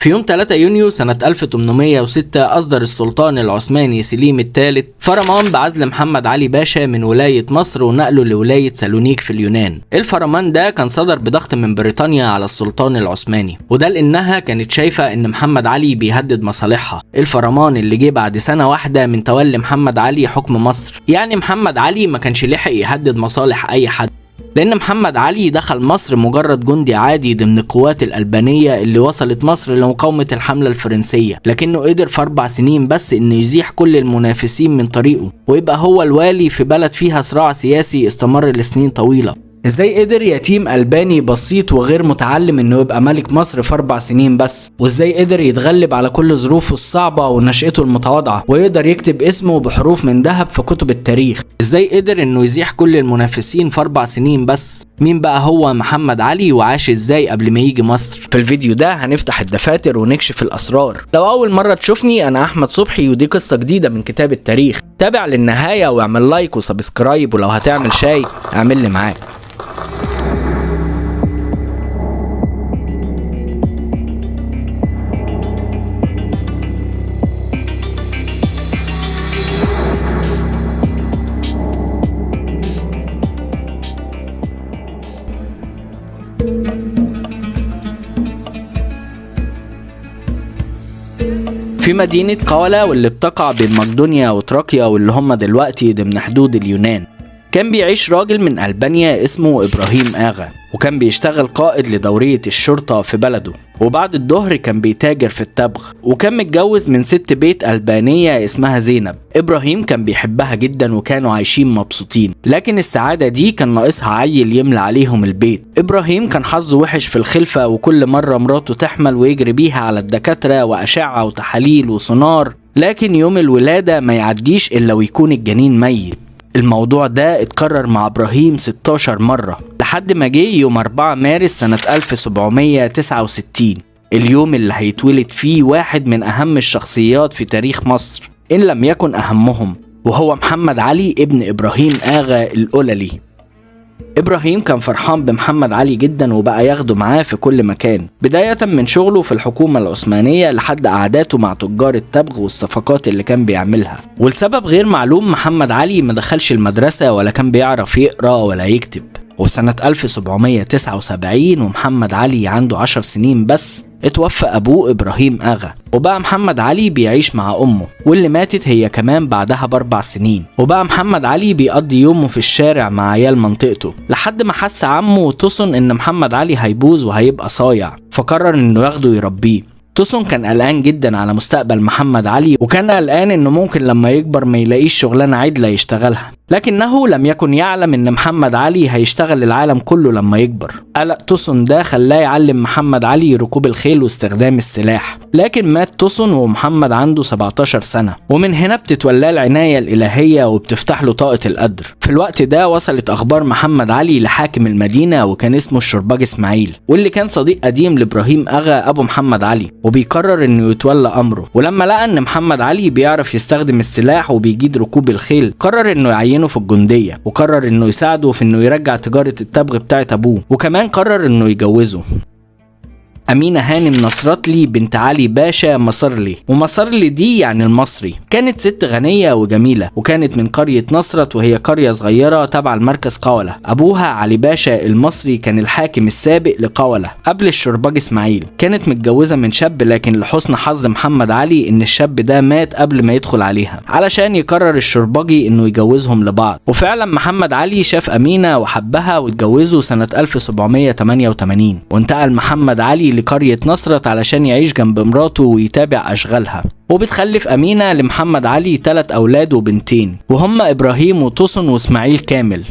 في يوم 3 يونيو سنة 1806 أصدر السلطان العثماني سليم الثالث فرمان بعزل محمد علي باشا من ولاية مصر ونقله لولاية سالونيك في اليونان. الفرمان ده كان صدر بضغط من بريطانيا على السلطان العثماني، وده لأنها كانت شايفة إن محمد علي بيهدد مصالحها. الفرمان اللي جه بعد سنة واحدة من تولي محمد علي حكم مصر، يعني محمد علي ما كانش لحق يهدد مصالح أي حد، لأن محمد علي دخل مصر مجرد جندي عادي ضمن القوات الألبانية اللي وصلت مصر لمقاومة الحملة الفرنسية، لكنه قدر في 4 سنين بس إنه يزيح كل المنافسين من طريقه ويبقى هو الوالي في بلد فيها صراع سياسي استمر لسنين طويلة. ازاي قدر يتيم ألباني بسيط وغير متعلم انه يبقى ملك مصر في 4 سنين بس؟ وازاي قدر يتغلب على كل ظروفه الصعبة ونشأته المتواضعة ويقدر يكتب اسمه بحروف من ذهب في كتب التاريخ؟ ازاي قدر انه يزيح كل المنافسين في 4 سنين بس؟ مين بقى هو محمد علي وعاش ازاي قبل ما يجي مصر؟ في الفيديو ده هنفتح الدفاتر ونكشف الأسرار. لو أول مرة تشوفني، أنا أحمد صبحي، ودي قصة جديدة من كتاب التاريخ. تابع للنهاية واعمل like و subscribe، ولو هتعمل شاي اعمل لي معاك. في مدينة قولة واللي بتقع بين مقدونيا وتراكيا واللي هم دلوقتي ضمن حدود اليونان، كان بيعيش راجل من ألبانيا اسمه إبراهيم آغا، وكان بيشتغل قائد لدورية الشرطة في بلده، وبعد الظهر كان بيتاجر في التبغ، وكان متجوز من ست بيت ألبانية اسمها زينب. إبراهيم كان بيحبها جدا وكانوا عايشين مبسوطين، لكن السعادة دي كان ناقصها عيل يملى عليهم البيت. إبراهيم كان حظه وحش في الخلفة، وكل مرة مراته تحمل ويجري بيها على الدكاترة وأشعة وتحاليل وسونار، لكن يوم الولادة ما يعديش إلا ويكون الجنين ميت. الموضوع ده اتكرر مع إبراهيم 16 مرة لحد ما جه يوم 4 مارس سنة 1769، اليوم اللي هيتولد فيه واحد من أهم الشخصيات في تاريخ مصر إن لم يكن أهمهم، وهو محمد علي ابن إبراهيم آغا الأوللي. إبراهيم كان فرحان بمحمد علي جدا وبقى ياخده معاه في كل مكان، بداية من شغله في الحكومة العثمانية لحد قعداته مع تجار التبغ والصفقات اللي كان بيعملها. والسبب غير معلوم، محمد علي ما دخلش المدرسة ولا كان بيعرف يقرأ ولا يكتب. وفي سنة 1779 ومحمد علي عنده 10 سنين بس اتوفى أبوه إبراهيم آغا، وبقى محمد علي بيعيش مع أمه واللي ماتت هي كمان بعدها ب4 سنين. وبقى محمد علي بيقضي يومه في الشارع مع عيال منطقته لحد ما حس عمه توسون إن محمد علي هيبوظ وهيبقى صايع، فقرر إنه ياخده يربيه. توسون كان قلقان جدا على مستقبل محمد علي، وكان قلقان انه ممكن لما يكبر ما يلاقيش شغلانه عدله يشتغلها، لكنه لم يكن يعلم ان محمد علي هيشتغل العالم كله لما يكبر. قلق توسون ده خلاه يعلم محمد علي ركوب الخيل واستخدام السلاح، لكن مات توسون ومحمد عنده 17 سنة، ومن هنا بتتولاه العناية الإلهية وبتفتح له طاقة القدر. في الوقت ده وصلت أخبار محمد علي لحاكم المدينة، وكان اسمه الشرباج إسماعيل، واللي كان صديق قديم لإبراهيم آغا أبو محمد علي، وبيقرر إنه يتولى أمره. ولما لقى إن محمد علي بيعرف يستخدم السلاح وبيجيد ركوب الخيل، قرر إنه يعينه في الجندية، وقرر إنه يساعده في إنه يرجع تجارة التبغ بتاعت أبوه، وكمان قرر إنه يجوزه أمينة هانم نصرتلي بنت علي باشا مصرلي. ومصرلي دي يعني المصري. كانت ست غنية وجميلة، وكانت من قرية نصرت، وهي قرية صغيرة تبع المركز قولة. أبوها علي باشا المصري كان الحاكم السابق لقولة قبل الشرباج إسماعيل. كانت متجوزة من شاب، لكن لحسن حظ محمد علي إن الشاب ده مات قبل ما يدخل عليها، علشان يقرر الشرباجي إنه يجوزهم لبعض. وفعلا محمد علي شاف أمينة وحبها واتجوزوا سنة 1788، وانتقل محمد علي لقرية نصرت علشان يعيش جنب مراته ويتابع أشغالها. وبتخلف أمينة لمحمد علي 3 أولاد وبنتين، وهم إبراهيم وتوسن وإسماعيل كامل.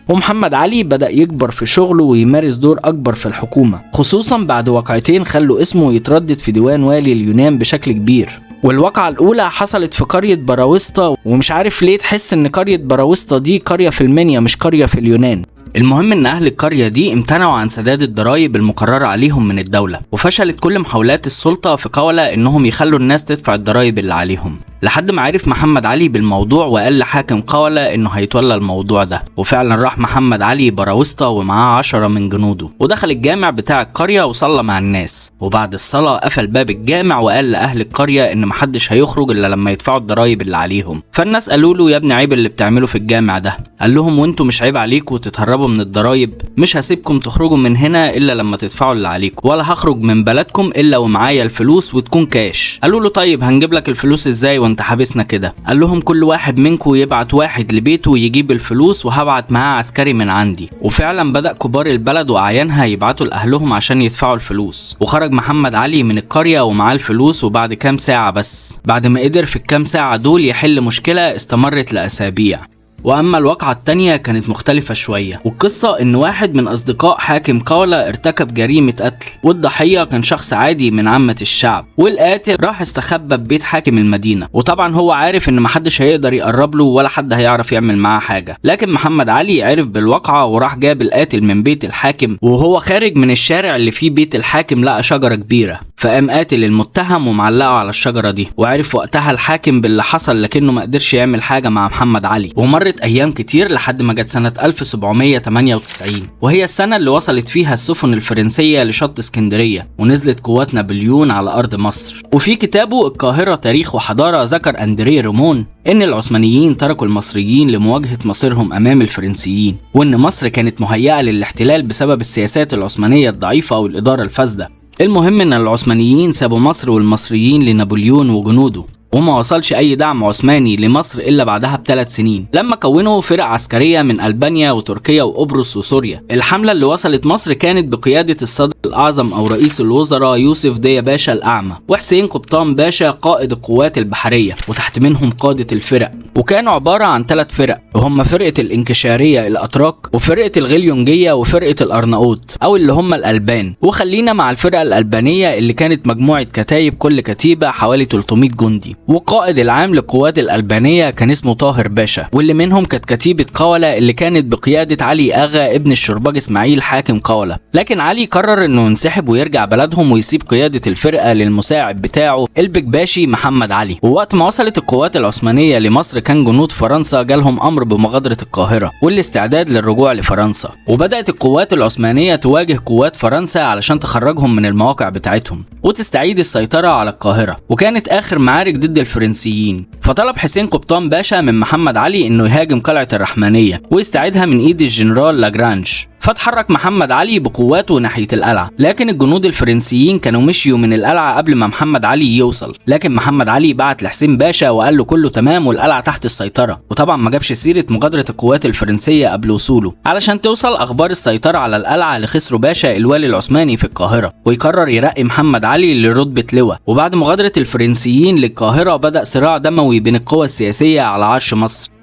ومحمد علي بدأ يكبر في شغله ويمارس دور أكبر في الحكومة، خصوصا بعد واقعتين خلوا اسمه يتردد في ديوان والي اليونان بشكل كبير. والواقعة الأولى حصلت في قرية براوسطة، ومش عارف ليه تحس إن قرية براوسطة دي قرية في المنيا مش قرية في اليونان. المهم ان اهل القرية دي امتنعوا عن سداد الضرائب المقررة عليهم من الدولة، وفشلت كل محاولات السلطة في قولة انهم يخلوا الناس تدفع الضرائب اللي عليهم. لحد ما عرف محمد علي بالموضوع وقال لحاكم قولة انه هيتولى الموضوع ده. وفعلا راح محمد علي براوسطة ومعاه 10 من جنوده، ودخل الجامع بتاع القرية وصلى مع الناس. وبعد الصلاة قفل باب الجامع وقال لأهل القرية ان محدش هيخرج الا لما يدفعوا الضرايب اللي عليهم. فالناس قالوا له يا ابني عيب اللي بتعمله في الجامع ده. قال لهم وانتوا مش عيب عليكم تتهربوا من الضرايب؟ مش هسيبكم تخرجوا من هنا الا لما تدفعوا اللي عليكم، ولا هخرج من بلدكم الا ومعايا الفلوس وتكون كاش. قالوا له طيب هنجيب لك الفلوس ازاي وانت حابسنا كده؟ قال لهم كل واحد منكم يبعت واحد لبيته يجيب الفلوس وهبعت معاه عسكري من عندي. وفعلا بدأ كبار البلد واعيانها يبعتوا لاهلهم عشان يدفعوا الفلوس. وخرج محمد علي من القرية ومعاه الفلوس، وبعد كام ساعة بس، بعد ما قدر في الكام ساعة دول يحل مشكلة استمرت لأسابيع. واما الواقعة التانية كانت مختلفة شوية، والقصة ان واحد من اصدقاء حاكم قولة ارتكب جريمة قتل، والضحية كان شخص عادي من عامة الشعب، والقاتل راح استخبى ببيت حاكم المدينة، وطبعا هو عارف ان محدش هيقدر يقرب له ولا حد هيعرف يعمل معاه حاجة. لكن محمد علي عرف بالواقعة وراح جاب القاتل من بيت الحاكم، وهو خارج من الشارع اللي فيه بيت الحاكم لقى شجرة كبيرة، فقام قاتل المتهم ومعلقه على الشجرة دي. وعرف وقتها الحاكم باللي حصل، لكنه ما قدرش يعمل حاجة مع محمد علي. ومرت ايام كتير لحد ما جت سنة 1798، وهي السنة اللي وصلت فيها السفن الفرنسية لشط اسكندرية ونزلت قوات نابليون على ارض مصر. وفي كتابه القاهرة تاريخ وحضارة ذكر أندريه ريمون ان العثمانيين تركوا المصريين لمواجهة مصيرهم امام الفرنسيين، وان مصر كانت مهيئة للاحتلال بسبب السياسات العثمانية الضعيفة والإدارة الفاسدة. المهم ان العثمانيين سابوا مصر والمصريين لنابليون وجنوده، وما وصلش اي دعم عثماني لمصر الا بعدها ب3 سنين لما كونوا فرق عسكرية من ألبانيا وتركيا وقبرص وسوريا. الحملة اللي وصلت مصر كانت بقيادة الصدر الأعظم أو رئيس الوزراء يوسف ديا باشا الأعمى، وحسين قبطان باشا قائد القوات البحرية، وتحت منهم قادة الفرق. وكانوا عبارة عن 3 فرق، وهم فرقة الانكشارية الأتراك، وفرقة الغليونجية، وفرقة الأرناؤوط أو اللي هم الألبان. وخلينا مع الفرقة الألبانية اللي كانت مجموعة كتايب، كل كتيبة حوالي 300 جندي، وقائد العام للقوات الألبانية كان اسمه طاهر باشا، واللي منهم كانت كتيبة قولة اللي كانت بقيادة علي أغا ابن الشرباج إسماعيل حاكم قولة. لكن علي قرر انه ينسحب ويرجع بلدهم ويسيب قيادة الفرقة للمساعد بتاعه البكباشي محمد علي. ووقت ما وصلت القوات العثمانية لمصر كان جنود فرنسا جالهم أمر بمغادرة القاهرة والاستعداد للرجوع لفرنسا، وبدأت القوات العثمانية تواجه قوات فرنسا علشان تخرجهم من المواقع بتاعتهم وتستعيد السيطرة على القاهرة، وكانت آخر معارك ضد الفرنسيين. فطلب حسين قبطان باشا من محمد علي انه يهاجم قلعة الرحمانية ويستعيدها من ايد الجنرال لاجرانج. فتحرك محمد علي بقواته ناحية القلعة، لكن الجنود الفرنسيين كانوا مشيوا من القلعة قبل ما محمد علي يوصل. لكن محمد علي بعت لحسين باشا وقال له كله تمام والقلعة تحت السيطرة، وطبعا ما جابش سيرة مغادرة القوات الفرنسية قبل وصوله علشان توصل أخبار السيطرة على القلعة لخسرو باشا الوالي العثماني في القاهرة، ويقرر يرقي محمد علي لرتبة لواء. وبعد مغادرة الفرنسيين للقاهرة بدأ صراع دموي بين القوى السياسية على عرش مصر.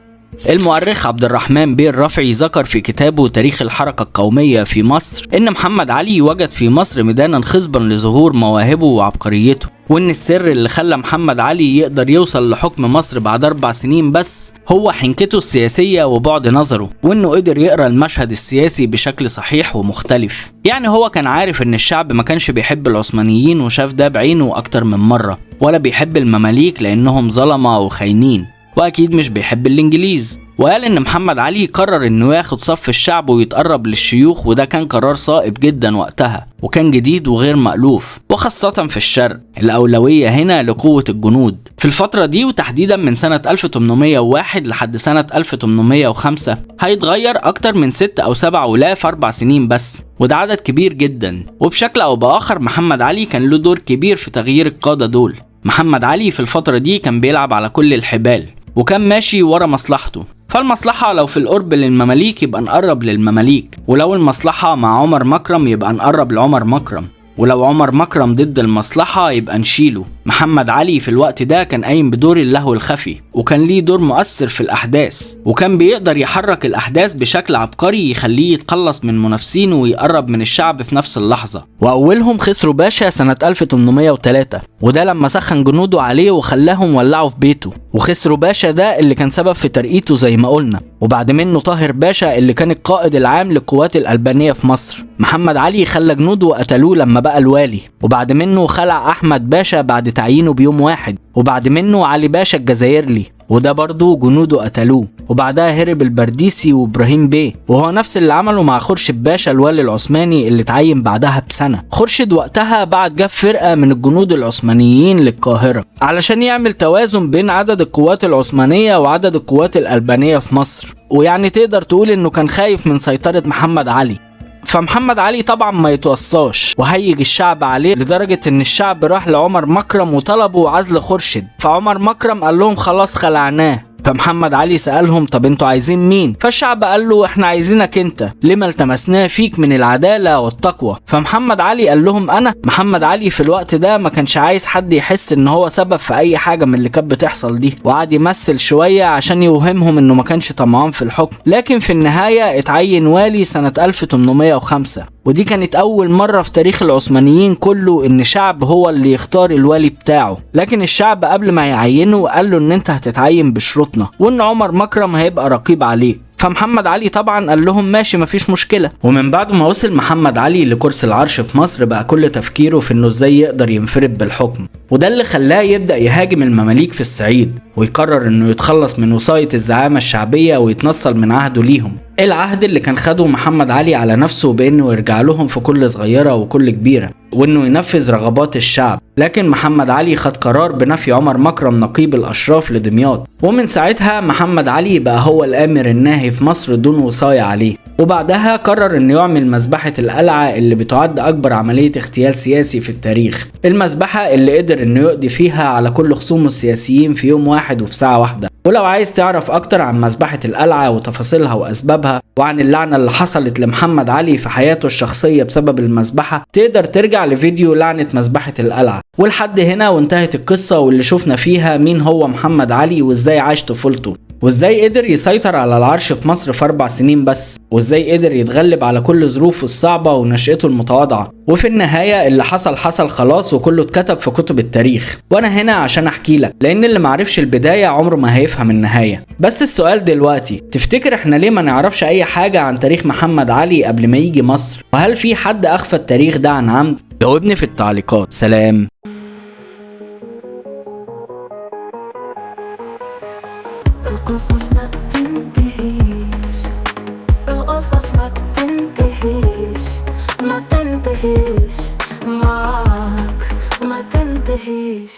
المؤرخ عبد الرحمن بيه الرفعي ذكر في كتابه تاريخ الحركة القومية في مصر إن محمد علي وجد في مصر ميدانا خصبا لظهور مواهبه وعبقريته، وإن السر اللي خلى محمد علي يقدر يوصل لحكم مصر بعد 4 سنين بس هو حنكته السياسية وبعد نظره، وإنه قدر يقرأ المشهد السياسي بشكل صحيح ومختلف. يعني هو كان عارف إن الشعب ما كانش بيحب العثمانيين وشاف ده بعينه أكتر من مرة، ولا بيحب المماليك لأنهم ظلمة وخاينين، واكيد مش بيحب الانجليز. وقال ان محمد علي قرر انه ياخد صف الشعب ويتقرب للشيوخ، وده كان قرار صائب جدا وقتها وكان جديد وغير مألوف، وخاصة في الشرق. الأولوية هنا لقوة الجنود في الفترة دي، وتحديدا من سنة 1801 لحد سنة 1805 هيتغير أكتر من 6 أو 7 ولاة في 4 سنين بس، وده عدد كبير جدا. وبشكل أو بآخر محمد علي كان له دور كبير في تغيير القادة دول. محمد علي في الفترة دي كان بيلعب على كل الحبال وكان ماشي ورا مصلحته، فالمصلحة لو في القرب للمماليك يبقى نقرب للمماليك، ولو المصلحة مع عمر مكرم يبقى نقرب لعمر مكرم، ولو عمر مكرم ضد المصلحة يبقى نشيله. محمد علي في الوقت ده كان قايم بدور اللهو الخفي، وكان ليه دور مؤثر في الأحداث، وكان بيقدر يحرك الأحداث بشكل عبقري يخليه يتخلص من منافسينه ويقرب من الشعب في نفس اللحظة. وأولهم خسرو باشا سنة 1803، وده لما سخن جنوده عليه وخلاهم ولعوا في بيته، وخسرو باشا ده اللي كان سبب في ترقيته زي ما قلنا. وبعد منه طاهر باشا اللي كان القائد العام للقوات الألبانية في مصر. محمد علي خلى جنوده وقتلوه لما بقى الوالي. وبعد منه خلع أحمد باشا بعد تعيينه بيوم واحد. وبعد منه علي باشا الجزائرلي، وده برضه جنوده قتلوه. وبعدها هرب البرديسي وابراهيم بيه، وهو نفس اللي عمله مع خورشيد باشا الوالي العثماني اللي اتعين بعدها بسنة. خورشيد وقتها بعت جاب فرقة من الجنود العثمانيين للقاهرة علشان يعمل توازن بين عدد القوات العثمانية وعدد القوات الألبانية في مصر، ويعني تقدر تقول انه كان خايف من سيطرة محمد علي. فمحمد علي طبعا ما يتوصاش وهيج الشعب عليه لدرجة ان الشعب راح لعمر مكرم وطلبوا عزل خورشيد. فعمر مكرم قال لهم خلاص خلعناه. فمحمد علي سألهم طب انتوا عايزين مين؟ فالشعب قال له احنا عايزينك انت، لما التمسناه فيك من العدالة والتقوى. فمحمد علي قال لهم انا. محمد علي في الوقت ده ما كانش عايز حد يحس ان هو سبب في اي حاجة من اللي كانت بتحصل دي، وقعد يمثل شوية عشان يوهمهم انه ما كانش طمعان في الحكم. لكن في النهاية اتعين والي سنة 1805، ودي كانت اول مرة في تاريخ العثمانيين كله ان شعب هو اللي يختار الوالي بتاعه. لكن الشعب قبل ما يعينه قال له ان انت هتتعين بشروطنا، وان عمر مكرم هيبقى رقيب عليك. فمحمد علي طبعا قال لهم ماشي مفيش مشكلة. ومن بعد ما وصل محمد علي لكرسي العرش في مصر بقى كل تفكيره في انه ازاي يقدر ينفرد بالحكم، وده اللي خلاه يبدأ يهاجم المماليك في الصعيد، ويقرر انه يتخلص من وصاية الزعامة الشعبية ويتنصل من عهده ليهم. العهد اللي كان خده محمد علي على نفسه بانه يرجع لهم في كل صغيرة وكل كبيرة، وانه ينفذ رغبات الشعب. لكن محمد علي خد قرار بنفي عمر مكرم نقيب الاشراف لدمياط، ومن ساعتها محمد علي بقى هو الامر الناهي في مصر دون وصاية عليه. وبعدها قرر انه يعمل مذبحة القلعة اللي بتعد اكبر عملية اغتيال سياسي في التاريخ، المذبحة اللي قدر انه يقضي فيها على كل خصومه السياسيين في يوم واحد وفي ساعة واحدة. ولو عايز تعرف اكتر عن مذبحة القلعة وتفاصيلها واسبابها، وعن اللعنة اللي حصلت لمحمد علي في حياته الشخصية بسبب المذبحة، تقدر ترجع لفيديو لعنة مذبحة القلعة. ولحد هنا وانتهت القصة، واللي شفنا فيها مين هو محمد علي وازاي عاش طفولته، وازاي قدر يسيطر على العرش في مصر في 4 سنين بس، وازاي قدر يتغلب على كل ظروفه الصعبة ونشأته المتواضعة. وفي النهاية اللي حصل حصل خلاص، وكله اتكتب في كتب التاريخ، وانا هنا عشان احكي لك، لان اللي معرفش البداية عمره ما هيفهم النهاية. بس السؤال دلوقتي، تفتكر احنا ليه ما نعرفش اي حاجة عن تاريخ محمد علي قبل ما يجي مصر؟ وهل في حد اخفى التاريخ ده عن عمد؟ جاوبني في التعليقات. سلام. القصص ما بتنتهيش، القصص ما بتنتهيش، ما تنتهيش معاك، ما تنتهيش.